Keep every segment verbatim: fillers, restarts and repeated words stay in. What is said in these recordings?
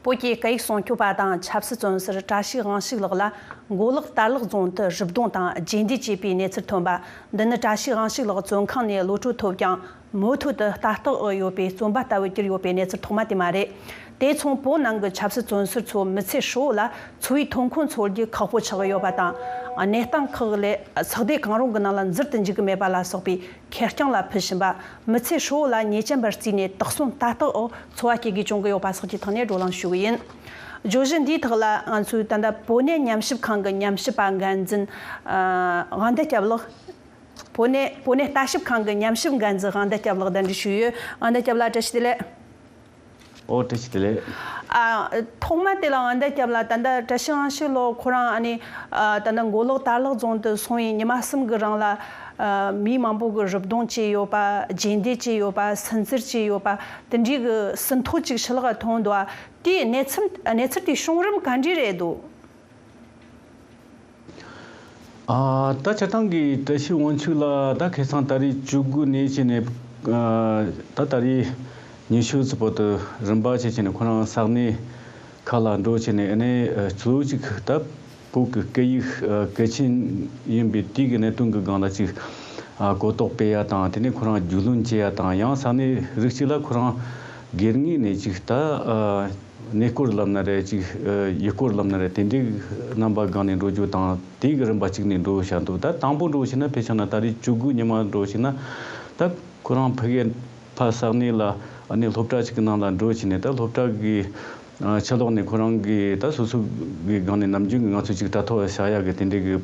བོད་ཀྱི་སྐད་ཡིག་སྲུང་སྐྱོབ་པ་དང་ཆབ་སྲིད་བཙོན་ཟུར་བཀྲ་ཤིས་དབང་ཕྱུག་ལགས་ལ་མགོ་ལོག་དར་ལག་རྫོང་དུ་རུབ་རྡུང་དང་རྗེས་འདེད་བྱས་པའི་གནས་ཚུལ་ཐོན་པ། འདི་ནི་བཀྲ་ཤིས་དབང་ཕྱུག་ལགས་བཙོན་ཁང་ནས་གློད་གྲོལ་ཐོབ་ཀྱང་མུ་མཐུད་དུ་ལྟ་རྟོག་འོག་ཡོད་པའི་བཙོན་པ་ལྟ་བུར་གྱུར་ཡོད་པའི་གནས་ཚུལ་ཐོག་མ་དེ་མ་རེད། དེ་མཚུངས་བོད་ནང་གི་ཆབ་སྲིད་བཙོན་ཟུར་ཚོ་མི་ཚེ་ཧྲིལ་བོ་ལ་འཚོ་བའི་ཐོན་ཁུངས་འཚོལ་རྒྱུ་ཁག་པོ་ཆགས་ཡོད་པ་དང་། གནས་སྟངས་ཁག་ལས་ས་སྡེ་གང་རུང་གི་ནང་ལ་འཛུལ་དུ་འཇུག་གི་མེད་པ་ལ་སོགས་པའི་ཁེར་རྐྱང་ལ་ཕུལ་བཞིན་པ། མི་ཚེ་ཧྲིལ་བོ་ལ་ཉེས་ཅན་པར་བརྩིས་ནས་དོགས་ཟོན་ལྟ་རྟོག་འོག་འཚོ་བ་སྐྱེལ་དགོས་བྱུང་གི་ཡོད་པ་སོགས་ཀྱི་ཐོག་ནས་བགྲོ་གླེང་ཞུ་གི་ཡིན། བརྗོད་གཞི་འདིའི་ཐོག་ལ་ང་ཚོས་ད་ལྟ་བོད་གནས་ཉམས་ཞིབ་ཁང་གི་ཉམས་ཞིབ་པ་འགན་འཛིན་ཨ་དབང་ཟླ་སྐྱབས་ལགས། བོད་གནས་བོད་གནས་ལྟ་ཞིབ་ཁང་གི་ཉམས་ཞིབ་འགན་འཛིན་དབང་ཟླ་སྐྱབས་ལགས་གདན་འདྲེན་ཞུས་ཡོད། དབང་ཟླ་སྐྱབས་ལགས་བཀྲ་ཤིས་བདེ་ལེགས། ཨོ་བཀྲ་ཤིས་བདེ་ལེགས། ཨ། ཐོག་མ་དེ་ལ་དབང་ཟླ་སྐྱབས་ལགས། ད་ལྟ་བཀྲ་ཤིས་དབང་ཕྱུག་ལགས་ཁོ་རང་ཨ་ནི་ཨ་ད་ལྟ་མགོ་ལོག་དར་ལག་རྫོང་དུ་སོང་བའི་ཉི་མ་གསུམ་གྱི་རིང་ལ་ཨ་མི་མང་པོ་གིས་རུབ་རྡུང་བྱས་ཡོད་པ། རྗེས་འདེད་བྱས་ཡོད་པ། སུན་གཙེར་བྱས་ཡོད་པ། དེ་འདྲའི་གི་ཟིན་ཐོ་ཅིག་ཕྱི་ལོགས་ཐོན་འདུག་དེའི་གནས་ཚུལ་གནས་ཚུལ་དེའི་བྱུང་རིམ་ག་འདྲ་རེད་འདུག་ཨ། ད་སྤྱིར་བཏང་གི་བཀྲ་ཤིས་དབང་ཕྱུག་ལགས་ད་ཁ་སང་ཏ་རིག་བཅུ་དགུ་ནས་བྱས་ནས་ཨ་ད་ཏ་རིག་ཉི་ཤུ་ཙམ་བར་དུ་རིམ་པ་བྱས་བྱས་ནས་ཁོ་རང་ས་གནས་ཁག་ལ་འགྲོ་བྱས་ནས། ཨ་ནི་ཨ་གཙོ་བོ་གཅིག་ད་བོད་ཀྱི་སྐད་ཡིག་ཨ་གལ་ཆེན་ཡིན་པའི་དེའི་གི་གནད་དོན་གྱི་སྒང་ལ་ཅིག་ཨ་གོ་རྟོགས་སྤེལ་ཡ་དང་། དེ་ནས་ཁོ་རང་རྒྱུས་ལོན་བྱེད་ཡ་དང་། ཡང་ས་གནས་རིགས་གཅིག་ལ་ཁོ་རང་སྒེར་ངོས་ནས་ཅིག་ད་ཨ་གནས་སྐོར་ལབ་ན་རེད། ཅིག་ཨ་ཡུལ་སྐོར་ལབ་ན་རེད། དེ་འདྲའི་རྣམ་པ་སྒང་ནས་འགྲོ་རྒྱུ་དང་། དེའི་གི་རིམ་པ་གཅིག་ནས་འགྲོ་བཞག་འདུག་ད་དང་པོ་འགྲོ་ཕྱིན་ན་ཕལ་ཆེར་ན་ཏ་རིག་བཅུ་དགུ་ཉི་མ་འགྲོ་ཕྱིན་ན་ད་ཁོ་རང་ཕ་གིའི་ཕ་ས་གནས་ལ་ཨ་ནི་སློབ་གྲྭ་ཅིག་གི་ནང་ལ་འགྲོ་ཕྱིན་ནས། ད་སློབ་གྲྭ་གི་ཨ་ཕྱི་ལོགས་ནས་ཁོ་རང་གི་ད་སོ་སོ་གི་སྒང་ནས་ནམ་རྒྱུན་གི་ང་ཚོ་ཅིག་དྲ་ཐོག་ལ་བཞག་ཡ་གི་དེ་འདྲའི་གི་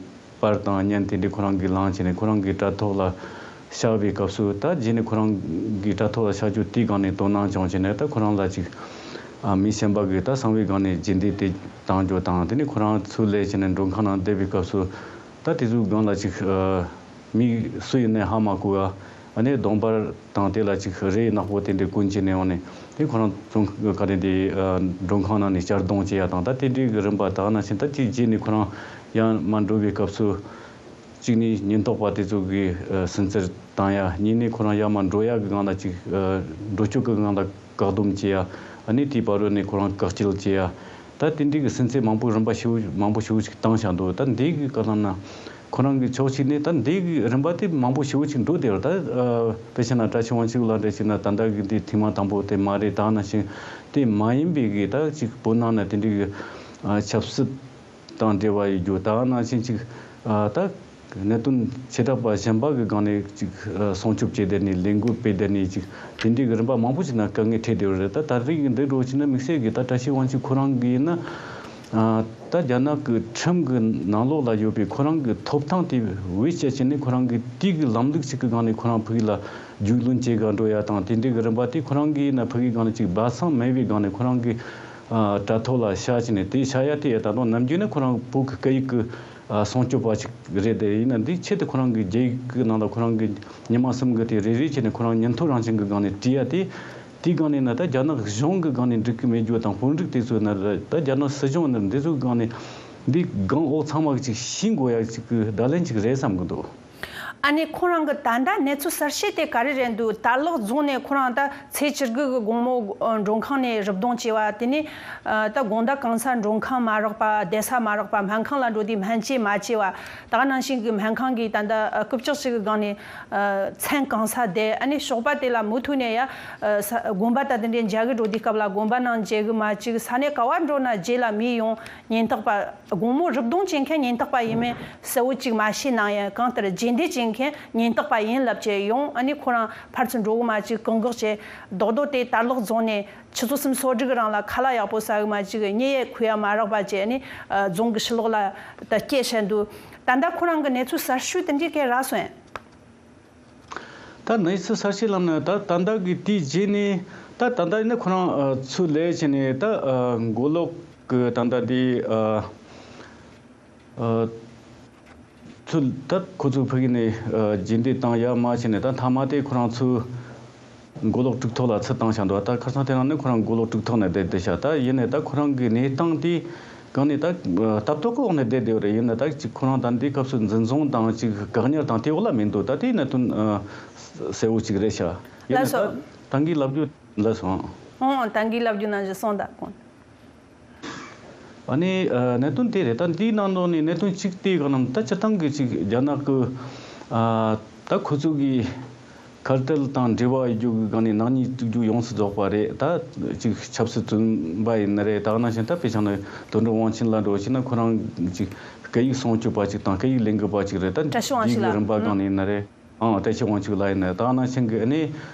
པར་དང་བརྙན་དེ་འདྲའི་ཁོ་རང་གིས་བླངས་བྱས་ནས་ཁོ་རང་གི་དྲ་ཐོག་ལ་བཞག་པའི་སྐབས་སུ། ད་རྗེས་ནས་ཁོ་རང་གི་དྲ་ཐོག་ལ་བཞག་རྒྱུ་དེའི་སྒང་ནས་དོ་སྣང་བྱུང་བྱས་ནས། ད་ཁོ་རང་ལ་ཅིག་ཨ་མི་གཞན་པ་གིས་ད་གསང་བའི་སྒང་ནས་རྗེས་འདེད་དེ་བཏང་རྒྱུ་དང་། དེ་ནས་ཁོ་རང་ཚུར་སླེབས་བྱས་ནས་མགྲོན་ཁང་ནང་བསྡད་པའི་སྐབས་སུ། ད་དེ་ཚོའི་སྒང་ལ་ཅིག་ཨ་མི་སུ་ཡིན་ནའི་ཧ་མ་གོ་བ། ཨ་ནི་གདོང་པར་དང་དེ་ལ་ཅིག་རས་ནག་པོ་དེ་འདྲའི་གོན་བྱས་ནས་འོང་ནས། དེ་ཁོ་རང་ཚོ་ག་རེ་འདི་ཨ་མགྲོན་ཁང་ནང་ནས་གཅར་རྡུང་བྱེད་ཡ་དང་། ད་དེ་འདྲའི་གི་རིམ་པ། ད་ནང་བཞིན་ད་དེའི་རྗེས་ནས་ཁོ་རང་ཡར་མར་འགྲོ་བའི་སྐབས་སུ། གཅིག་ནས་ཉེན་རྟོག་པ་དེ་ཚོ་གིས་ཨ་སུན་གཙེར་བཏང་ཡ། གཉིས་ནས་ཁོ་རང་ཡར་མར་འགྲོ་ཡ་གི་སྒང་ལ་ཅིག་ཨ་འགྲོ་སྤྱོད་ཀྱི་སྒང་ལ་བཀག་སྡོམ་བྱེད་ཡ། ཨ་ནི་དེའི་བར་རོ་ནས་ཁོ་རང་བཀག་སྐྱིལ་བྱེད་ཡ། ད་དེ་འདྲའི་གི་སུན་གཙེར་མང་པོ་རིམ་པ་ཞེ་པོ་མང་པོ་ཞེ་པོ་ཅིག་བཏང་བཞག་འདུག་ད་འདི་གི་བཀའ་ལམ་ན་ཁོ་རང་གི་ཕྱོགས་གཅིག་ནས་ད་འདི་གི་རིམ་པ་དེ་མང་པོ་ཞེ་པོ་ཅིག་འགྲོ་བསྡད་ཡོད་རེད། ད་ཨ་དཔེ་བྱས་ན་བཀྲ་ཤིས་དབང་ཕྱུག་ལགས་འདྲ་བྱས་ན་ད་ལྟ་གི་འདི་ཐེངས་མ་དང་པོ་དེ་མ་རེད། ད་ནང་བཞིན་དེ་མ་ཡིན་པའི་གི་ད་ཅིག་བོད་ནང་ན་དེ་འདྲའི་གི་ཨ་ཆབ་སྲིད་དང་འབྲེལ་བ་ཡོད་རྒྱུ། ད་ནང་བཞིན་ཅིག་ཨ་ད་གནད་དོན་བྱེ་བྲག་པ་གཞན་པ་གི་སྒང་ནས་ཅིག་ཨ་སྲུང་སྐྱོབ་བྱས་བསྡད་ནས། ལས་འགུལ་སྤེལ་བསྡད་ནས། ཅིག་དེ་འདྲའི་གི་རིམ་པ་མང་པོ་ཞིག་ན་དཀའ་ངལ་འཕྲད་བསྡད་ཡོད་རེད། ད་ད་རེས་ཀྱི་འདི་འདྲ་བྱས་ན་དམིགས་བསལ་གྱི་ད་བཀྲ་ཤིས་དབང་ཕྱུག་ཁོ་རང་གི་ཡིན་ན། ཨ་ད་རྒྱ་ནག་གི་ཁྲིམས་ཀྱི་ནང་ལོགས་ལ་ཡོད་པའི་ཁོ་རང་གི་ཐོབ་ཐང་དེ་བེད་སྤྱད་བྱས་ནས། ཁོ་རང་གི་དེའི་གི་ལམ་ལུགས་ཤིག་གི་སྒང་ནས་ཁོ་རང་ཕ་གི་ལ་རྒྱུས་ལོན་བྱེད་ག་འགྲོ་ཡ་དང་། དེ་འདྲའི་གི་རིམ་པ་དེ་ཁོ་རང་གི་ཡིན་ན་ཕ་གིའི་སྒང་ནས་ཅིག་སྦ་གསང་མེད་པའི་སྒང་ནས་ཁོ་རང་གི་ཨ་དྲ་ཐོག་ལ་བཞག་བྱས་ནས། དེ་བཞག་ཡ་དེ་ཡ་ད་དུང་ནམ་རྒྱུན་ནས་ཁོ་རང་བོད་ཀྱི་སྐད་ཡིག་གི་ཨ་སྲུང་སྐྱོབ་པ་ཅིག་རེད། དེ་ཡིན་ན་འདི་ཆེད་དུ་ཁོ་རང་གི་རྒྱ་ཡིག་གི་ནང་ལ་ཁོ་རང་གི་ཉི་མ་གསུམ་གི་དེ་རེ་རེ་བྱས་ནས་ཁོ་རང་ཉིན་ཐོ་རང་བཞིན་གི་སྒང་ནས་བྲིས་ཡ་དེ། དེའི་སྒང་ནས་ན་ད་རྒྱ་ནག་གཞུང་གི་སྒང་ནས་འགྲིག་གི་མེད་རྒྱུ་དང་། དཔོན་རིགས་དེ་ཚོ་ན་ད་རྒྱ་ནག་སྲིད་གཞུང་ནི་འདི་ཚོའི་སྒང་ནས་འདི་སྒང་འོག་ཚང་མ་གི་ཅིག་ཤེས་དགོས་ཡ་ཅིག་གི་བརྡ་ལན་ཅིག་རེད་བསམ་གི་འདུག་ཨ་ནི་ཁོ་རང་གི་ད་ལྟ་གནས་ཚུལ་གསར་བཤད་དེ་ག་རེ་རེད་འདུག་དར་ལག་རྫོང་ནས་ཁོ་རང་ད་ཚེས་བཅུ་དགུ་གི་དགོང་མོ་ཨ་མགྲོན་ཁང་ནས་རུབ་རྡུང་བྱས་པ། དེ་ནས་ཨ་ད་དགོང་དག་གང་སར་མགྲོན་ཁང་མ་རག་པ། བསྡད་ས་མ་རག་པ། སྨན་ཁང་ལ་འགྲོ་དུས་སྨན་བཅོས་མ་བྱས་པ། ད་ག་ནང་བཞིན་གྱི་སྨན་ཁང་གིས་ད་ལྟ་ཨ་རྐུབ་ཀྱག་ཞིག་གི་སྒང་ནས་ཨ་མཚན་གང་སར་བསྡད། ཨ་ནི་ཞོགས་པ་དེ་ལ་མུ་མཐུད་ནས་ཡ་ཨ་ས་དགོན་པ་ད་དེ་འདྲའི་མཇལ་གི་འགྲོ་དུས་སྐབས་ལ་དགོན་པ་ནང་མཇལ་གི་མ་བཅུག་ས་གནས་ག་བ་འགྲོ་ན་རྗེས་ལ་མི་ཡོང་། ཉེན་རྟོག་པ། དགོང་མོ་རུབ་རྡུང་བྱེད་མཁན་ཉེན་རྟོག་པ་ཡིན་མིན་གསལ་བོ་ཅིག་མ་ཤེས་ནའང་། གང་ལྟར་རྗེས་འདེད་བྱེད་མཁན་ཉེན་རྟོག་པ་ཡིན་ལབ་བྱས་ཡོང་། ཨ་ནི་ཁོ་རང་ཕར་ཚུར་འགྲོ་གི་མ་བཅུག་བཀག་འགོག་བྱས། རྡོག་རྡོག་དེ་དར་ལག་རྫོང་ནས་ཆུ་ཚོད་གསུམ་སོ་དྲུག་གི་རིང་ལ་ཁ་ལག་ཡག་པོ་ཟ་གི་མ་བཅུག་མྱི་ཡས་ཁུ་ཡ་མ་རག་པ་བྱས། ཨ་ནི་ཨ་རྫོང་གི་ཕྱི་ལོགས་ལ་ད་སྐྱེལ་བྱས་འདུག་ད་ལྟ་ཁོ་རང་གི་གནས་ཚུལ་གསར་ཤོས་དེ་འདྲའི་སྐད་རག་སོང་། ད་གནས་ཚུལ་གསར་བཤད་ལབ་ན་ད་ད་ལྟ་གི་དེའི་རྗེས་ནས། ད་ད་ལྟ་ཡིན་ན་ཁོ་རང་ཨ་ཚུར་ལས་བྱས་ནས་ད་ཨ་མགོ་ལོག་གི་ད་ལྟ་དེ་ཨ་ཨ་ཚུར་ད་ཁོ་ཚོ་ཕ་གི་ནས་ཨ་རྗེས་འདེད་བཏང་ཡ་མ་བྱས་ནས། ད་མཐའ་མ་དེ་ཁོ་རང་ཚུར་མགོ་ལོག་གྲུབ་ཐོབ་ལ་ཚུར་བཏང་བཞག་འདུག་ད་ཁ་སང་དེ་རིང་ནི་ཁོ་རང་མགོ་ལོག་གྲུབ་ཐོབ་ནས་བསྡད་བསྡད་ཤག་ད་ཡིན་ནའི་ད་ཁོ་རང་གི་གནས་སྟངས་དེ་གང་ནས་ད་ལྟ་རྟོག་གི་འོག་ནས་བསྡད་བསྡད་ཡོད་རེད། ཡིན་ན་ད་ཅིག་ཁོ་རང་ད་འདི་སྐབས་སུ་འཛིན་བཟུང་དང་ཅིག་བཀག་ཉར་དང་དེ་འོག་ལ་མི་འདུག་ད་དེ་གནད་དོན་ཨ་གསལ་བོ་ཅིག་རེད་ཤག་ཡིན་ན་ལགས་སོ། ད་ད་གིན་ལབ་རྒྱུ་ལགས་སོ། ཨོ་ད་གིན་ལབ་རྒྱུ་ནང་བཞིན་སོང་ད་གོང་། ཨ་ནི་ཨ་གནད་དོན་དེ་རེད། ད་འདིའི་ནང་ལོགས་ནས་གནད་དོན་གཅིག་དེའི་སྒང་ནས་ད་སྤྱིར་བཏང་གི་ཅིག་རྒྱ་ནག་གི་ཨ་ད་ཁོ་ཚོ་གི་ཁ་བྲལ་དང་འབྲེལ་བ་ཡོད་རྒྱུ་གི་སྒང་ནས་ནག་ཉེས་བཙུགས་རྒྱུ་ཡོངས་སུ་རྫོགས་པ་རེད། ད་ཅིག་ཆབ་སྲིད་བཙོན་པ་ཡིན་ན་རེད། ད་ག་ནང་བཞིན་ད་དཔེ་བཞག་ན་དོན་གྲུབ་དབང་ཆེན་ལགས་འདྲ་བོ་བྱས་ན་ཁོ་རང་ཅིག་སྐད་ཡིག་སྲུང་སྐྱོབ་པ་ཅིག་དང་སྐད་ཡིག་ལས་འགུལ་བ་ཅིག་རེད། ད་བཀྲ་ཤིས་དབང་ཕྱུག་འདིའི་ལགས་རིམ་པ་སྒང་ནས་ཡིན་ན་རེད། ཨང་བཀྲ་ཤིས་དབང་ཕྱུག་ལགས་ཡིན་ན་རེད། ད་ག་ནང་བཞིན་གི་ཨ་ནི་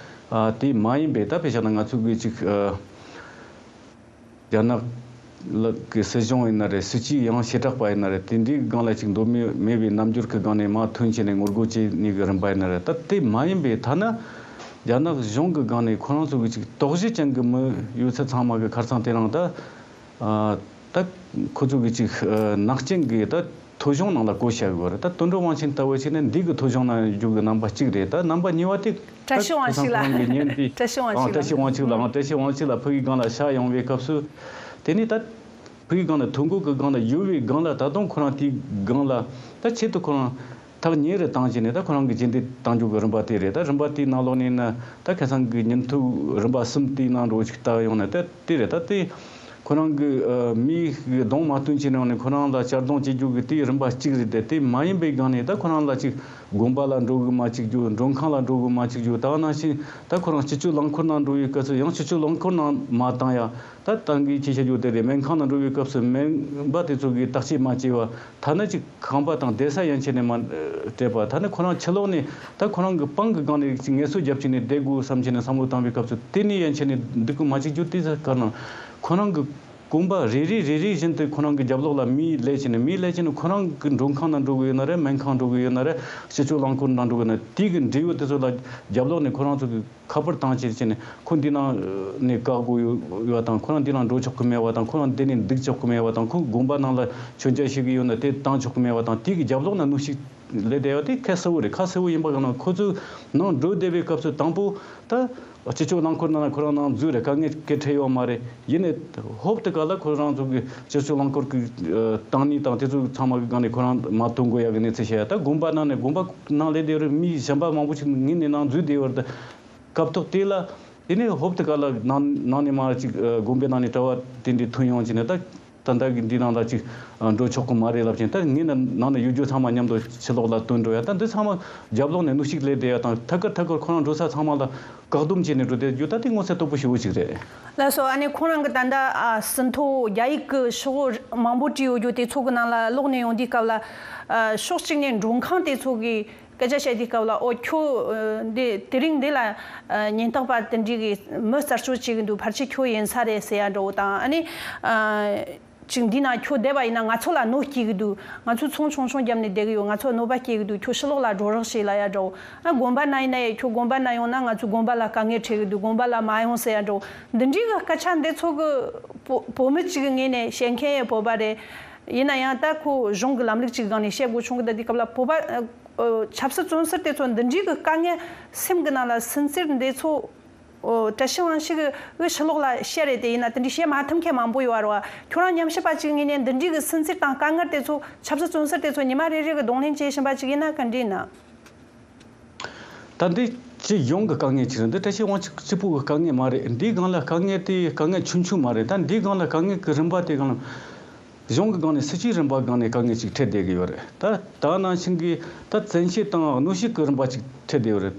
ཨ་དེ་མ་ཡིན་པའི་ད་དཔེ་བཞག་ན་ང་ཚོ་གི་ཅིག་ཨ། རྒྱ་ནག་ལ་གི་སྲིད་གཞུང་ཡིན་ན་རེད། སྲིད་སྤྱི་ཡང་བྱེ་བྲག་པ་ཡིན་ན་རེད། དེ་འདྲའི་སྒང་ལ་ཅིག་མདོ་མེད་མེད་པའི་རྣམ་འགྱུར་གྱི་སྒང་ནས་མར་ཐོན་བྱས་ནས་ངོ་རྒོལ་བྱེད་ནུས་ཀྱི་རིམ་པ་ཡིན་ན་རེད། ད་དེ་མ་ཡིན་པའི་ཐ་ན་རྒྱ་ནག་གཞུང་གི་སྒང་ནས་ཁོ་རང་ཚོ་གི་ཅིག་དོགས་གཞི་ཅན་གྱི་མི་ཡོད་ཚད་ཚང་མ་གི་ཁར་སང་དེ་རིང་ད་ཨ་ད་ཁོ་ཚོ་གི་ཅིག་ཨ་ནག་ཅན་གྱི་ད་ཐོ་གཞུང་ནང་ལ་བཀོད་བཞག་ཡོད་རེད། ད་དོན་གྲུབ་དབང་ཆེན་ལྟ་བུ་ཞིག་ནི་འདི་གི་ཐོ་གཞུང་ནང་ཡོད་རྒྱུ་གི་རྣམ་པ་གཅིག་རེད། ད་རྣམ་པ་གཉིས་པ་དེ་བཀྲ་ཤིས་དབང་ཕྱུག་ལགས། ཁོ་རང་གི་བརྙན་དེ་བཀྲ་ཤིས་དབང་ཨང་ཕྱུག་བཀྲ་ལགས། ཤིས་དབང་ཕྱུག་ལགས། ཨང་བཀྲ་ཤིས་དབང་ཕྱུག་ལགས་ཕ་གིའི་སྒང་ལ་ཤར་ཡོང་བའི་སྐབས་སུ། དེ་ནས་ད་ཕ་གིའི་སྒང་ལ་ཐོ་འགོད་ཀྱི་སྒང་ལ་ཡོད་པའི་སྒང་ལ་ད་དུང་ཁོ་རང་དེའི་སྒང་ལ་ད་ཆེད་དུ་ཁོ་རང་ཐག་ཉེ་རུ་བཏང་བྱས་ནས་ད་ཁོ་རང་གི་རྗེས་འདེད་གཏང་རྒྱུ་གི་རིམ་པ་དེ་རེད། ད་རིམ་པ་དེའི་ནང་ལོགས་ནས་ན་ད་ཁ་སང་གི་ཉིན་ཐོ་རིམ་པ་གསུམ་དེའི་ནང་འགྲོ་ཞིག་ལྟ་ཡོང་ན་ད་དེ་རེད། ད་དེ་ཁོ་རང་གི་ཨ་མིའི་གདོང་མ་སྟོན་བྱས་ནས་ཁོ་རང་ལ་གཅར་རྡུང་བྱེད་རྒྱུ་གི་དེའི་རིམ་པ་གཅིག་རེད། དེ་དེ་མ་ཡིན་པའི་སྒང་ནས་ད་ཁོ་རང་ལ་ཅིག་དགོན་པ་ལ་འགྲོ་གི་མ་བཅུག་རྒྱུ། མགྲོན་ཁང་ལ་འགྲོ་གི་མ་བཅུག་རྒྱུ། ད་ག་ནང་བཞིན་ད་ཁོ་རང་སྤྱི་སྤྱོད་རླངས་འཁོར་ནང་འགྲོ་བའི་སྐབས་སུ་ཡང་སྤྱི་སྤྱོད་རླངས་འཁོར་ནང་མ་བཏང་ཡ། ད་ད་གིན་ཁྱེད་བཤད་རྒྱུ་དེ་རེད། སྨན་ཁང་ནང་འགྲོ་བའི་སྐབས་སུ་སྨན་པ་དེ་ཚོ་གིས་བརྟག་དཔྱད་མ་བྱས་པ། ཐ་ན་ཅིག་ཁང་པ་དང་བསྡད་ས་ཡན་ཆད་ནས་མ་སྤྲད་པ། ཐ་ན་ཁོ་རང་ཕྱི་ལོགས་ནས་ད་ཁོ་རང་གི་པང་གི་སྒང་ནས་ཅིག་ངལ་གསོ་རྒྱབ་བྱས་ནས་བསྡད་དགོས་བསམ་བྱས་ནས་བསམ་བློ་བཏང་བའི་སྐབས་སུ་དེ་ནས་ཡན་ཆད་ནས་འདུག་གི་མ་བཅུག་རྒྱུ་དེ་ཚོ་ག་རེ་ན་ཁོ་རང་གི་དགོན་པ་རེ་རེ་རེ་རེ་བཞིན་དུ་ཁོ་རང་གི་རྒྱབ་ལོགས་ལ་མི་སླེབས་བྱས་ནས་མི་སླེབས་བྱས་ནས་ཁོ་རང་གི་མགྲོན་ཁང་ནང་འགྲོ་གི་ཡོད་ན་རེད། སྨན་ཁང་འགྲོ་གི་ཡོད་ན་རེད། སྤྱི་སྤྱོད་རླངས་འཁོར་ནང་འགྲོ་གི་ཡོད་ན་དེ་གི་འབྲེལ་ཡོད་དེ་ཚོ་ལ་རྒྱབ་ལོགས་ནས་ཁོ་རང་ཚོ་གི་ཁ་པར་བཏང་བྱས་བྱས་ནས་ཁོ་འདི་ནང་ནས་བཀག་དགོས་ཡོད་པ་དང་། ཁོ་རང་འདི་ནང་འགྲོ་ཆོག་གི་མེད་པ་དང་། ཁོ་རང་འདི་ནས་འདུག་ཆོག་གི་མེད་པ་དང་། ཁོ་དགོན་པ་ནང་ལ་མཆོད་མཇལ་ཞུ་གི་ཡོད་ན་དེ་བཏང་ཆོག་གི་མེད་པ་དང་། དེ་གི་རྒྱབ་ལོགས་ན་གནོན་ཤུགས་སླེབས་བསྡད་ཡོད་དེ་ཁ་གསལ་བོ་རེད། ཁ་གསལ་བོ་ཡིན་པ་གང་ན་ཁོ་ཚོའི་ནང་འགྲོ་བསྡད་པའི་སྐབས་སུ་དང་པོ་ད་སྤྱི་སྤྱོད་རླངས་འཁོར་ནང་ན་ཁོ་རང་ནང་འཛུལ་རེད། དཀའ་ངལ་ག་གེ་འཕྲད་ཡོད་མ་རེད། ཡིན་ནའི་ཧོབ་ཏེ་ག་ལ་ཁོ་རང་ཚོ་གི་སྤྱི་སྤྱོད་རླངས་འཁོར་གི་ཨ་བཏང་ནི་དང་དེ་ཚོ་ཚང་མ་གི་སྒང་ནས་ཁོ་རང་མ་ཐོན་དགོས་ཡ་གི་གནས་ཚུལ་བཤད་ཡ། ད་དགོན་པ་ནང་ནས་དགོན་པ་ནང་ལས་དེ་རུ་མི་གཞན་པ་མང་པོ་ཞིག་ངེས་ནས་ནང་འཛུལ་བསྡད་ཡོད་རེད། ད་སྐབས་ཐོག་དེ་ལ་དེ་ནས་ཧོབ་ཏེ་ག་ལ་ནང་ནང་ནས་མར་ཅིག་ཨ་དགོན་པའི་ནང་ནས་གྲྭ་བ་དེ་འདྲའི་ཐོན་ཡོང་བྱས་ནས་ད་ད་ལྟ་གི་འདི་ནང་ལ་ཅིག་ཨ་འགྲོ་ཆོག་གི་མ་རེད་ལབ་ཅིང་། ད་ངེས་ན་ནང་ན་ཡོད་རྒྱུ་ཚང་མ་མཉམ་དུ་ཕྱི་ལོགས་ལ་བཏོན་འགྲོ་ཡ། ད་འདི་ཚང་མ་རྒྱབ་ལོགས་ནས་གནོན་ཤུགས་སླེབས་བསྡད་ཡ་དང་། ཐད་ཀར་ཐད་ཀར་ཁོ་རང་འགྲོ་ས་ཚང་མ་ལ་བཀག་སྡོམ་བྱས་ནས་འགྲོ་བསྡད་རྒྱུ་ད་དེ་མངོན་གསལ་དོད་པོ་ཞེ་པོ་ཅིག་རེད། ལགས་སོ། ཨ་ནི་ཁོང་རང་གི་ད་ལྟ་ཨ་ཟིན་ཐོ་རྒྱ་ཡིག་གི་ཤོག་བུ་མང་པོ་བྲིས་ཡོད་རྒྱུ་དེ་ཚོ་གི་ནང་ལ་ཀློག་ནས་ཡོང་དུས་སྐབས་ལ། ཨ་ཕྱོགས་གཅིག་ནས་མགྲོན་ཁང་དེ་ཚོ་གི་སྐད་ཆ་བཤད་དུས་སྐབས་ལ། ཨོ་ཁྱོད་ཨ་འདི་དེ་རིང་འདི་ལ་ཨ་ཉེན་རྟོག་པ་དེ་འདྲའི་གི་མི་རྩད་གཅོད་བྱེད་གི་འདུག་ཕལ་ཆེར་ཁྱོད་ཡིན་ས་རེད་ཟེར་ཡ་འདྲ་བོ་དང་། ཨ་ནི་ཨ། ཅིག་འདི་ན་ཁྱོད་བསྡད་པ་ཡིན་ན་ང་ཚོ་ལ་གནོད་སྐྱེལ་གི་འདུག་ང་ཚོ་ཚོང་ཆུང་ཆུང་བརྒྱབ་ནས་བསྡད་གི་ཡོད། ང་ཚོ་གནོད་པ་སྐྱེལ་གི་འདུག་ཁྱོད་ཕྱི་ལོགས་ལ་འགྲོ་རོགས་བྱེད་ལབ་ཡ་འདྲ་བོ། ཨ་དགོན་པ་ན་ཡིན་ན་ཡང་ཁྱོད་དགོན་པ་ན་ཡོང་ན་ང་ཚོའི་དགོན་པ་ལ་དཀའ་ངལ་འཕྲད་གི་འདུག་དགོན་པ་ལ་མ་ཡོང་ཟེར་ཡ་འདྲ་བོ། འདི་འདྲའི་གི་སྐད་ཆ་འདི་ཚོ་གི་བོ་བོད་མི་གཅིག་གི་ངོས་ནས་བཤད་མཁན་ཡང་བོད་པ་རེད། ཡིན་ན་ཡང་ད་ཁོ་གཞུང་གི་ལམ་ལུགས་གཅིག་གི་སྒང་ནས་བཤད་དགོས་བྱུང་གི། ད་འདི་སྐབས་ལ་བོད་པ་ཨ་ཆབ་སྲིད་བཙོན་ཟུར་དེ་ཚོ་འདི་འདྲའི་གི་དཀའ་ངལ་སེམས་གི་ནང་ལ་སེམས་ཚེར་འདི་ཚོ། ཨོ། བཀྲ་ཤིས་དབང་ཕྱུག་གིས་ཕྱི་ལོགས་ལ་བཤད་རེད་དེ། ཡིན་ན་དེ་འདྲའི་བཤད་མ་ཐུབ་མཁན་མང་པོ་ཡོད་རེད་བ། ཁྱོད་རང་ཉམས་ཞིབ་པ་ཅིག་ངོས་ནས་འདི་འདྲའི་གི་སེམས་ཚེར་དང་དཀའ་ངལ་དེ་ཚོ་ཆབ་སྲིད་བཙོན་ཟུར་དེ་ཚོ་ཉི་མ་རེ་རེ་གི་གདོང་ལེན་བྱེད་བཞིན་པ་ཅིག་ཡིན་ན་ག་འདྲ་ཡིན་ན། ད་འདི་སྤྱི་ཡོངས་ཀྱི་དཀའ་ངལ་ཅིག་རེད། འདི་བཀྲ་ཤིས་དབང་ཕྱུག་གཅིག་པུ་གི་དཀའ་ངལ་མ་རེད། འདིའི་སྒང་ལ་དཀའ་ངལ་དེ་དཀའ་ངལ་ཆུང་ཆུང་མ་རེད། ད་འདིའི་སྒང་ལ་དཀའ་ངལ་གྱི་རིམ་པ་དེ་སྒང་ལ། གཞུང་གི་སྒང་ནས་སྲིད་ཇུས་རིམ་པ་སྒང་ནས་དཀའ་ངལ་ཅིག་འཕྲད་བསྡད་ཀྱི་ཡོད་རེད། ད་ད་ནང་བཞིན་གྱི་ད་བཙན་ཤེད་དང་གནོན་ཤུགས་ཀྱི་རིམ་པ་ཅིག་འཕྲད་བསྡད་ཡོད་རེད།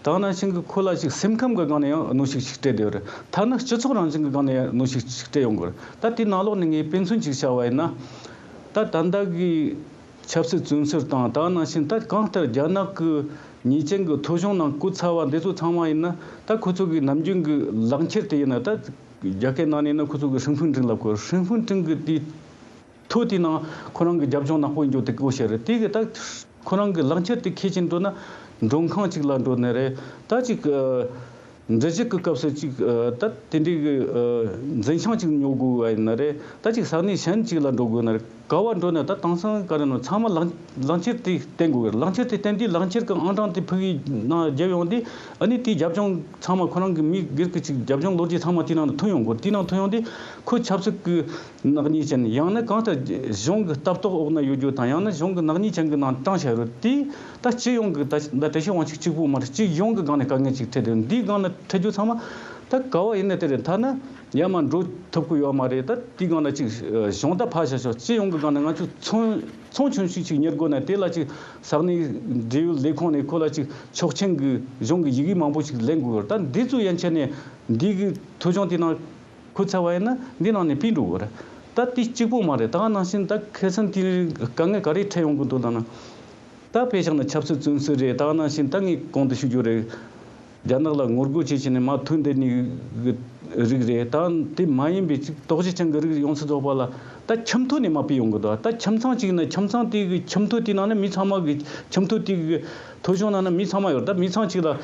ད་ནང་བཞིན་གྱི་ཁོ་ལ་ཅིག་སེམས་ཁམས་ཀྱི་སྒང་ནས་ཡང་གནོན་ཤུགས་ཅིག་སྤྲད་བསྡད་ཡོད་རེད། ཐ་ན་སྤྱི་ཚོགས་རང་བཞིན་གྱི་སྒང་ནས་ཡང་གནོན་ཤུགས་ཅིག་སྤྲད་ཡོང་གི་རེད། ད་དེའི་ནང་ལོགས་ནས་ངས་དཔེ་མཚོན་ཅིག་བྱ་བ་ཡིན་ན། ད་ད་ལྟ་གི་ཆབ་སྲིད་བཙོན་ཟུར་དང་། ད་ནང་བཞིན་ད་གང་ལྟར་རྒྱ་ནག་གི་ཉེས་ཅན་གྱི་ཐོ་གཞུང་ནང་བཀོད་ཚར་བ་འདི་ཚོ་ཚང་མ་ཡིན་ན། ད་ཁོ་ཚོ་གི་ནམ་རྒྱུན་གྱི་ལག་འཁྱེར་དེ་ཡིན་ན། ད་རྒྱ་སྐད་ནང་ནས་ཡིན་ན་ཁོ་ཚོ་གི་ཧྲིན་ཧྥུན་ཀྲིན་ལབ་དགོས། ཧྲིན་ཧྥུན་ཀྲིན་གྱི་དེ་ཐོ་དེའི་ནང་ཁོ་རང་གི་རྒྱབ་ལྗོངས་ནག་པོ་ཡིན་རྒྱུ་དེ་བཀོད་བཞག་རེད། དེ་གི་ད་ཁོ་རང་གི་ལག་འཁྱེར་དེ་འཁྱེར་ཅིག་འགྲོ་ན། མགྲོན་ཁང་ཅིག་ལ་འགྲོ་ནི་རེད། ད་ཅིག་ཨ་འགྲུལ་བཞུད་ཀྱི་སྐབས་སུ་ཅིག་ཨ་ད་དེ་འདྲའི་གི་ཨ་འཛིན་བྱང་ཅིག་ཉོ་དགོས་པ་ཡིན་ན་རེད། ད་ཅིག་ས་གནས་གཞན་ཅིག་ལ་འགྲོ་དགོས་ན་རེད། ག་བ་འགྲོ་ན་ད་དེང་སང་ག་རེ་ནོ་ཚང་མ་ལག་ལག་འཁྱེར་དེ་བསྟན་དགོས་གི་རེད། ལག་འཁྱེར་དེ་བསྟན་དུས་ལག་འཁྱེར་གྱི་ཨང་གྲངས་དེ་ཕ་གིའི་ནང་བརྒྱབ་ཡོང་དུས། ཨ་ནི་དེའི་རྒྱབ་ལྗོངས་ཚང་མ་ཁོ་རང་གི་མི་སྒེར་གྱི་ཅིག་རྒྱབ་ལྗོངས་ལོ་རྒྱུས་ཚང་མ་དེའི་ནང་དུ་ཐོན་ཡོང་གི་རེད། དེའི་ནང་ཐོན་ཡོང་དུས་ཁོ་ཆབ་སྲིད་ཀྱི་ནག་ཉེས་ཅན། ཡང་ན་གང་ལྟར་གཞུང་གི་ལྟ་རྟོག་འོག་ན་ཡོད་རྒྱུ་དང་། ཡང་ན་གཞུང་གི་ནག་ཉེས་ཅན་གྱི་ནང་བཏང་བཞག་ཡོད་རེད། དེ་ད་སྤྱི་ཡོངས་ཀྱི་ད་ད་བཀྲ་ཤིས་དབང་ཕྱུག་གཅིག་པུ་མ་རེད། སྤྱི་ཡོངས་ཀྱི་སྒང་ནས་དཀའ་ངལ་ཅིག་འཕྲད་དེ། འདིའི་སྒང་ནས་འཕྲད་རྒྱུ་ཚང་མ་ད་ག་བ་ཡིན་ན་དེ་རེད། ཐ་ན་ ཡར་མར་འགྲོ་ཐུབ་ཀྱི་ཡོད་མ་རེད། ད་དེའི་སྒང་ལ་ཅིག་གཞུང་ད་ཕར་བཞག་ཤོག་སྤྱི་ཡོངས་ཀྱི་སྒང་ནས་ང་ཚོས་ཚོང་ཚོང་ཆུང་ཆུང་ཅིག་གཉེར་དགོས་ན། དེ་ལ་ཅིག་ས་གནས་འབྲེལ་ཡོད་ལས་ཁུངས་ནས་ཁོ་ལ་ཅིག་ཆོག་མཆན་གྱི་གཞུང་གི་ཡི་གེ་མང་པོ་ཞིག་ལེན་དགོས་ཡོད་རེད། ད་འདི་ཚོ་ཡན་ཆད་ནས་འདི་གི་ཐོ་གཞུང་དེ་ནང་ཁུར་ཚར་བ་ཡིན་ན་འདི་ནང་ནས་ཕུད་འགྲོ་གི་རེད། ད་དེ་གཅིག་པོ་མ་རེད། ད་ག་ནང་བཞིན་ད་ཁ་སང་དེ་རིང་དཀའ་ངལ་ག་རེ་འཕྲད་ཡོང་གི་འདུག་ལབ་ན། ད་དཔེ་བཞག་ན་ཆབ་སྲིད་བཙོན་ཟུར་རེད། ད་ག་ནང་བཞིན་ད་ངས་གོང་དུ་ཞུ་རྒྱུ་རེད། རྒྱ་ནག་ལ་ངོ་རྒོལ་བྱེད་བྱས་ནས་མར་ཐོན་བསྡད་ནི་གི་རིགས་རེད། ད་དེ་མ་ཡིན་པའི་ཅིག་དོགས་གཞི་ཅན་གྱི་རིགས་ཡོངས་སུ་རྫོགས་པ་ལ་ད་ཁྱིམ་ཐོ་ནས་མར་ཕུད་ཡོང་གི་འདུག་ད་ཁྱིམ་ཚང་གཅིག་ན་ཁྱིམ་ཚང་དེ་གི་ཁྱིམ་ཐོ་དེ་ནང་ན་མི་ཚང་མ་གི་ཁྱིམ་ཐོ་དེ་གི་ཐོ་གཞུང་ནང་ན་མི་ཚང་མ་ཡོད་རེད། ད་མི་ཚང་གཅིག་ལ་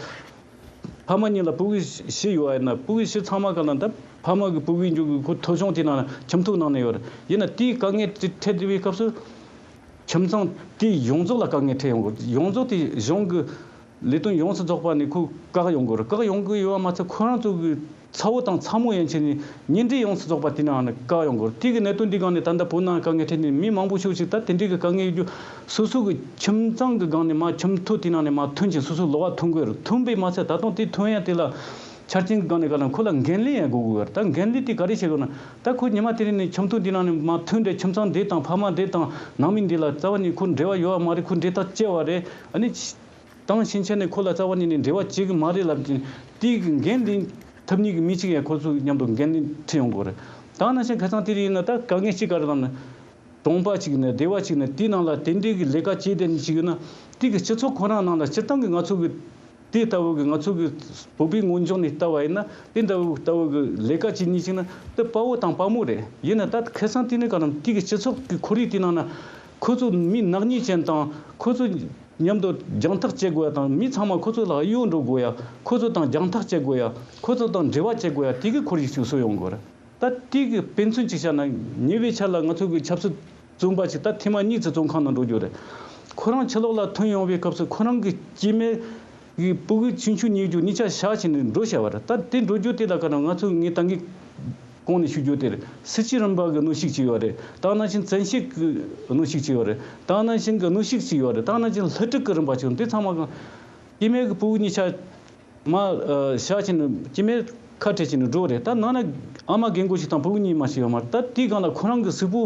ཕ་མ་གཉིས་ལ་ཕྲུ་གུ་བཞི་ཡོད་པ་ཡིན་ན། ཕྲུ་གུ་བཞི་ཚང་མ་ག་ལ་ད་ཕ་མ་གི་ཕྲུ་གུ་འཇུག་གི་ཁོ་ཐོ་གཞུང་དེ་ནང་ན་ཁྱིམ་ཐོ་ནང་ན་ཡོད་རེད། ཡིན་ན་དེའི་དཀའ་ངལ་དེ་འཕྲད་བསྡད་པའི་སྐབས་སུ། ཁྱིམ་ཚང་དེ་ཡོངས་རྫོགས་ལ་དཀའ་ངལ་འཕྲད་ཡོང་གི་རེད། ཡོངས་རྫོགས་དེ་གཞུང་གི་ལས་དོན་ཡོངས་སུ་རྫོགས་པ་ནས་ཁོ་བཀག་ཡོང་གི་རེད། བཀག་ཡོང་གི་ཡོད་པ་མ་ཚད་ཁོ་རང་ཚོ་གི་ཚ་བོ་དང་ཚ་མོ་ཡན་ཆད་ནས་ཉེ་འབྲེལ་ཡོངས་སུ་རྫོགས་པ་དེ་ནང་ནས་བཀག་ཡོང་གི་རེད། དེ་གི་གནད་དོན་འདི་སྒང་ནས་ད་ལྟ་བོད་ནང་དཀའ་ངལ་འཕྲད་ནས་མི་མང་པོ་ཞིག་ཅིག་ད་དེ་འདྲའི་གི་དཀའ་ངལ་ཡོད་རྒྱུ། སོ་སོ་གི་ཁྱིམ་ཚང་གི་སྒང་ནས་མར་ཁྱིམ་ཐོ་དེ་ནང་ནས་མར་ཐོན་ཅིང་སོ་སོ་ལོགས་ཀ་ཐོན་དགོས་རེད། ཐོན་པས་མ་ཚད་ད་དུང་དེ་ཐོན་ཡ་དེ་ལ་ཆ་རྐྱེན་གི་སྒང་ནས་ག་ལ་ཁོ་ལ་འགན་ལེན་ཡང་དགོས་དགོས་རེད། ད་འགན་ལེན་དེ་ག་རེ་བྱེད་དགོས་ན། ད་ཁོ་ཉི་མ་དེ་རིང་ནས་ཁྱིམ་ཐོ་འདི་ནང་ནས་མར་ཐོན་རེད། ཁྱིམ་ཚང་འདི་དང་ཕ་མ་འདི་དང་ནང་མི་འདི་ལ་རྩ་བ་ནས་ཁོ་འབྲེལ་བ་ཡོད་པ་མ་རེད། ཁོ་འབྲེལ་ཐག་བཅད་པ་རེད། ཨ་ནི་དེང་ཕྱིན་ཆད་ནས་ཁོ་ལ་རྩ་བ་ནས་ནས་འབྲེལ་བ་བྱེད་གི་མ་རེད་ལབ་ཀྱིན་དེ་གི་འགན་ལེན་ཐུབ་མཁན་གི་མི་གཅིག་ཡང་ཁོ་ཚོ་མཉམ་དུ་འགན་ལེན་འཁྲི་ཡོང་དགོས་རེད། ད་ནང་བཞིན་ཁ་སང་དེ་རིང་ཡིན་ན་ད་དཀའ་ངལ་གཅིག་ག་རེ་ལབ་ན། གྲོང་པ་གཅིག་ནས་སྡེ་བ་གཅིག་ནས་དེའི་ནང་ལ་དེ་འདྲའི་གི་ལས་ཀ་བྱེད་བསྡད་མཁན་ཅིག་ཡོད་ན། དེ་གི་སྤྱི་ཚོགས་ཁོ་རང་ནང་ལ་སྤྱིར་བཏང་གི་ང་ཚོ་གི་དེ་ལྟ་བུ་གི་ང་ཚོ་གི་བོད་པའི་ངོས་འཇོག་ནས་ལྟ་བ་ཡིན་ན། དེ་ལྟ་བུ་ལྟ་བུ་གི་ལས་ཀ་བྱེད་མཁན་ཅིག་ན་དེ་དཔའ་བོ་དང་དཔའ་མོ་རེད། ཡིན་ན་ད་ཁ་སང་དེ་ནས་ག་རེ་དེ་གི་སྤྱི་ཚོགས་གི་ཁོར་ཡུག་དེ་ནང་ན་ཁོ་ཚོ་མི་ནག་ཉེས་ཅན་དང་ཁོ་ཚོ་མཉམ་དུ་རྒྱང་ཐག་བཅད་དགོས་ཡ་དང་། མི་ཚང་མ་ཁོ་ཚོ་ལ་གཡོ་འགྲོ་དགོས་ཡ། ཁོ་ཚོ་དང་རྒྱང་ཐག་བཅད་དགོས་ཡ། ཁོ་ཚོ་དང་འབྲེལ་བ་བཅད་དགོས་ཡ། དེ་གི་ཁོར་ཡུག་ཅིག་བཟོ་ཡོང་དགོས་རེད། ད་དེ་གི་དཔེ་མཚོན་ཅིག་བཞག་ན། ཉེ་བའི་ཆར་ལ་ང་ཚོ་གི་ཆབ་སྲིད་བཙོན་པ་ཅིག་ད་ཐེངས་མ་གཉིས་ཙམ་བཙོན་ཁང་ནང་འགྲོ་རྒྱུ་རེད། ཁོ་རང་ཕྱི་ལོགས་ལ་ཐོན་ཡོང་བའི་སྐབས་སུ་ཁོ་རང་གི་སྐྱེ་དམན་གི་ཕྲུ་གུ་ཆུང་ཆུང་གཉིས་རྒྱུ་གཉིས་ཆ་བཞག་བྱས་ནས་འགྲོ་བྱ་བ་རེད། ད་དེ་འགྲོ་རྒྱུ་དེ་ལ་ག་རེ་ང་ཚོ་ངས་ད་གིན་གོང་ནས་ཞུ་རྒྱུ་དེ་རེད། སྲིད་ཇུས་རིམ་པ་གི་གནོན་ཤུགས་ཅིག་ཡོད་རེད། ད་ནང་བཞིན་བཙན་ཤེད་ཀྱི་གནོན་ཤུགས་ཅིག་ཡོད་རེད། ད་ནང་བཞིན་གི་གནོན་ཤུགས་ཅིག་ཡོད་རེད། ད་ནང་བཞིན་ལྷུ་སྒྲུག་གི་རིམ་པ་ཅིག་འདི་ཚང་མ་གང་སྐྱེ་དམན་གི་ཕྲུ་གུ་གཉིས་ཆ་མ་ཨ་བཞག་བྱས་ནས་སྐྱེ་དམན་ཁ་བྲལ་བྱས་ནས་འགྲོ་རེད། ད་ནང་ན་ཨ་མ་རྒན་རྒོན་ཞིག་དང་ཕྲུ་གུ་གཉིས་མ་ཞིག་ཡོད་མ་རེད། ད་དེའི་སྒང་ལ་ཁོ་རང་གི་གཟུགས་པོ་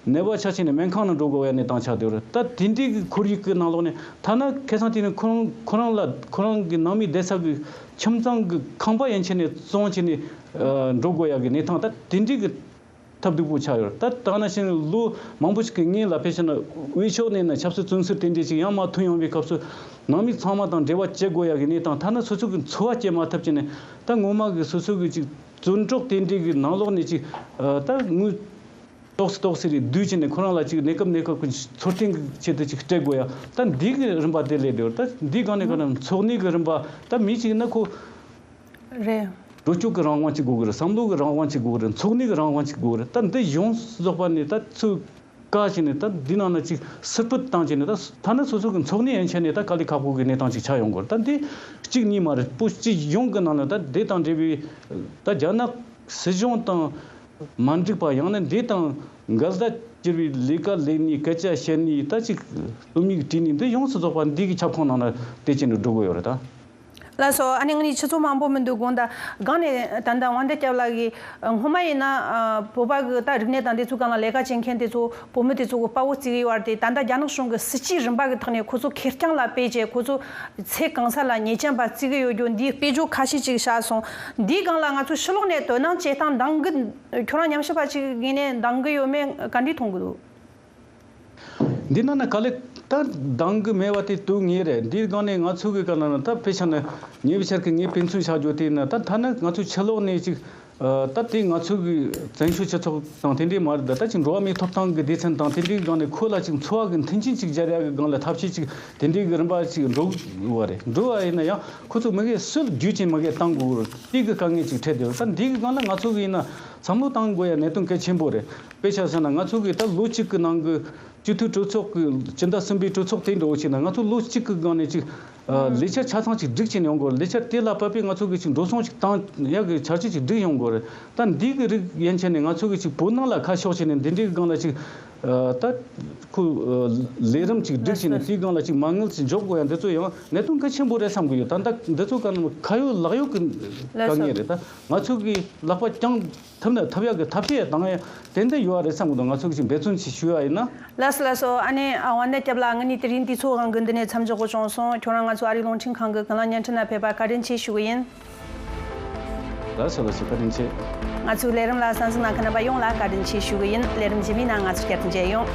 ནད་པ་ཆགས་བྱས་ནས་སྨན་ཁང་ནང་འགྲོ་དགོས་པའི་གནས་སྟངས་ཆགས་བསྡད་ཡོད་རེད། ད་དེ་འདྲའི་གི་ཁོར་ཡུག་གི་ནང་ལོགས་ནས་ཐ་ན་ཁ་སང་དེ་ནས་ཁོ་རང་ཁོ་རང་ལ་ཁོ་རང་གི་ནང་མི་བསྡད་ས་གི་ཁྱིམ་ཚང་གི་ཁང་པ་ཡན་ཆད་ནས་བཙོང་བྱས་ནས་ཨ་འགྲོ་དགོས་ཡ་གི་གནས་སྟངས་ད་དེ་འདྲའི་གི་ཐབས་སྡུག་པོ་ཆགས་ཡོད་རེད། ད་ད་ནང་བཞིན་ལོ་མང་པོ་ཞིག་གི་སྔོན་ལ་ཕལ་ཆེར་ན་དབུས་ཕྱོགས་ནས་ན་ཆབ་སྲིད་བཙོན་ཟུར་དེ་འདྲས་ཅིག་ཡང་མ་ཐོན་ཡོང་བའི་སྐབས་སུ་ནང་མི་ཚང་མ་དང་འབྲེལ་བ་བྱེད་དགོས་ཡ་གི་གནས་སྟངས། ཐ་ན་སོ་སོ་གི་འཚོ་བ་སྐྱེལ་མ་ཐུབ་ཀྱི་ནས་ད་ངོ་མ་གི་སོ་སོ་གི་ཅིག་བཙོན་གྲོགས་དེ་འདྲས་གི་ནང་ལོགས་ནས་ཅིག་ཨ་ད་དངུལ་ཏོག་ཙི་ཏོག་ཙི་རེ་བསྡུས་བྱས་ནས་ཁོ་རང་ལ་ཅིག་གནས་སྐབས་གནས་སྐབས་ཀྱི་འཚོ་རྟེན་གྱི་ཆེད་དུ་ཅིག་སྤྲད་དགོས་ཡ། ད་འདི་གི་རིམ་པ་དེ་སླེབས་ཡོད། ད་འདི་སྒང་ནས་ག་ན་འཚོ་གནས་ཀྱི་རིམ་པ་ད་མི་གཅིག་ན་ཁོ་རེད། འགྲོ་སྐྱོད་ཀྱི་རང་དབང་ཅིག་དགོས་ཀྱི་རེད། བསམ་བློ་གི་རང་དབང་ཅིག་དགོས་ཀྱི་རེད། འཚོ་གནས་ཀྱི་རང་དབང་ཅིག་དགོས་ཀྱི་རེད། ད་འདི་ཡོངས་སུ་རྫོགས་པ་ནས་ད་ཚུར་བཀག་བྱས་ནས་ད་འདི་ནང་ན་ཅིག་ཟུར་ཕུད་བཏང་བྱས་ནས། ད་ཐ་ན་སོ་སོ་གི་འཚོ་གནས་ཡན་ཆད་ནས་ད་དཀའ་ལས་ཁག་པོ་གི་གནས་སྟངས་ཅིག་ཆགས་ཡོང་གི་རེད། ད་འདི་གཅིག་གཉིས་མ་རེད། བོད་སྤྱི་ཡོངས་ཀྱི་ནང་ན་ད་འདི་དང་འབྲེལ་བའི་ད་རྒྱ་ནག་སྲིད་གཞུང་དང་མ་འགྲིག་པ། ཡང་ན་འདི་དང་འགལ་ཟླ་གྱུར་བའི་ལས་ཀ་ལས་ནས་སྐད་ཆ་བཤད་ནས། ད་ཅིག་རྩོམ་ཡིག་བྲིས་ནས། འདི་ཡོངས་སུ་རྫོགས་པ་འདི་གི་ཁྱབ་ཁོངས་ནང་ན་དེ་བྱས་ནས་འགྲོ་གི་ཡོད་རེད་ད། ལགས་སོ། ཨ་ནི་ང་གཉིས་ཆུ་ཚོད་མང་པོ་མི་འདུག་དགོངས་དག། སྒང་ནས་ད་ལྟ་དབང་ལྡན་སྐྱབས་ལགས་ཀྱིས་སྔོན་མ་ཡིན་ན་ཨ་བོད་པ་གི་ད་རིག་གནས་དང་དེ་ཚོ་སྒང་ལ་ལས་ཀ་བྱེད་མཁན་དེ་ཚོ་བོད་མི་དེ་ཚོ་གི་དཔའ་བོ་བརྩི་གི་ཡོད་རེད་དེ། ད་ལྟ་རྒྱ་ནག་གཞུང་གི་སྲིད་ཇུས་རིམ་པ་གི་ཐོག་ནས་ཁོ་ཚོ་ཁེར་རྐྱང་ལ་ཕེབས་བྱས་ཁོ་ཚོ་ཚེ་གང་ས་ལ་ཉེས་ཅན་པ་བརྩི་གི་ཡོད་རྒྱུ་འདིའི་དཔེ་བརྗོད་ཁ་ཤས་ཅིག་བཞག་སོང་། འདིའི་སྒང་ལ་ང་ཚོ་ཕྱི་ལོགས་ནས་དོ་སྣང་བྱེད་སྟངས་འདང་གི། ཁྱོད་རང་ཉམས་ཞིབ་པ་ཅིག་ཡིན་ནའི་འདང་གི་ཡོད་མེད་ག་འདྲས་མཐོང་གི་འདུག། འདི་ནང་ན་ག་ལེ་ད་འདང་གི་མེད་པ་དེ་དུས་ངེས་རེད། འདིའི་སྒང་ནས་ང་ཚོ་གི་ག་ལ་ན་ད་དཔེ་ཆ་ན་ཉེ་བའི་ཆར་གི་ངས་དཔེ་མཚོན་བཞག་རྒྱུ་དེ་ན། ད་ཐ་ན་ང་ཚོ་ཕྱི་ལོགས་ནས་ཅིག་ཨ་ད་དེ་ང་ཚོ་གི་བཙན་བྱོལ་སྤྱི་ཚོགས་དང་དེ་འདྲའི་མ་རེད། ད་ད་ཅིག་འགྲོ་བ་མིའི་ཐོབ་ཐང་གི་སྡེ་ཚན་དང་དེ་འདྲའི་སྒང་ནས་ཁོ་ལ་ཅིག་འཚོ་བ་གི་མཐུན་རྐྱེན་ཅིག་སྦྱར་ཡག་གི་སྒང་ལ་ཐབས་ཤེས་ཅིག་དེ་འདྲའི་གི་རིམ་པ་ཅིག་འགྲོ་བ་རེད། འགྲོ་བ་ཡིན་ན་ཡང་ཁོ་ཚོ་མི་གས་སུ་རྒྱུ་ཅན་མི་གས་བཏང་དགོས་རེད། དེ་གི་དཀའ་ངལ་ཅིག་འཕྲད་དེ་རེད། ད་འདི་གི་སྒང་ལ་ང་ཚོ་གི་ཡིན་ན་བསམ་བློ་བཏང་དགོས་ཡ་གནད་དོན་གལ་ཆེན་པོ་རེད། དཔེ་ཆ་བཞག་ན་ང་ཚོ་གིས་ད་ལོ་གཅིག་གི་ནང་གི་སྤྱི་འཐུས་གྲོས་ཚོགས་ཀྱི་སྤྱི་ཟླ་གསུམ་པའི་གྲོས་ཚོགས་དེ་འགྲོ་བྱས་ན། ང་ཚོ་ལོ་གཅིག་གི་སྒང་ནས་ཅིག་ཨ་ལས་འཆར་ཆ་ཚང་ཅིག་སྒྲིག་བྱས་ནས་ཡོང་དགོས་རེད། ལས་འཆར་དེ་ལ་བབས་པའི་ང་ཚོ་གིས་ཅིག་འགྲོ་སོང་ཅིག་བཏང་ཡག་གི་འཆར་གཞི་ཅིག་སྒྲིག་ཡོང་དགོས་རེད། ད་འདི་གི་རིགས་ཡན་ཆད་ནས་ང་ཚོ་གིས་ཅིག་བོད་ནང་ལ་ཁ་ཕྱོགས་བྱས་ནས་འདི་འདྲའི་སྒང་ལ་ཅིག་ ཨ། ད་ཁོ་ཨ་ལས་རིམ་ཅིག་བསྒྲིགས་བྱས་ནས། ལགས་སོ། དེའི་སྒང་ལ་ཅིག་མ་དངུལ་ཅིག་འཇོག་དགོས་ཡ་འདི་ཚོ་ཡང་གནད་དོན་གལ་ཆེན་པོ་རེད་བསམ་གི་ཡོད། ད་ལྟ་འདི་ཚོ་ག་ནང་ཁ་ཡོད་ལག་ཡོད་ཀྱི་ལགས་སོ། དཀའ་ངལ་རེད། ད་ང་ཚོ་གི་ལག་པ་བརྐྱང་ཐུབ་ན་ཐུབ་ཡག་གི་ཐབས་ཤེས་བཏང་ཡ་ཏན་ཏན་ཡོད་རེད་བསམ་གི་འདུག། ང་ཚོ་གི་ཅིག་འབད་བརྩོན་ཅིག་ཞུ་ཡ་ཡིན་ན། ལགས་སོ། ལགས་སོ། ཨ་ནེ་ཨ་དབང་ལྡན་སྐྱབས་ལགས། ང་ནི་དེ་རིང་འདི་ཚོ་གང་གི་འདི་ནས་མཚམས་འཇོག་གི་བྱུང་སོང་། ཁྱོད་རང་ང་ཚོ་ཨ་རིའི་རླུང་འཕྲིན་ཁང་གི་གང་ལ་བརྙན་འཕྲིན་ལ་ཕེབས་པ་བཀའ་དྲིན་ཆེ་ཞུ་གི་ཡིན། ལགས་སོ། ལགས་སོ། བཀའ་དྲིན་ཆེ། ང་ཚོའི་ལས་རིམ་ལ་གསན་གཟིགས་གནང་མཁན་རྣམ་པ་ཡོངས་ལ་བཀའ་དྲིན་ཆེ་ཞུ་གི་ཡིན། ལས་རིམ་རྗེས་མའི་ནང་ང་ཚོ་བསྐྱར་དུ་མཇལ་ཡོང་།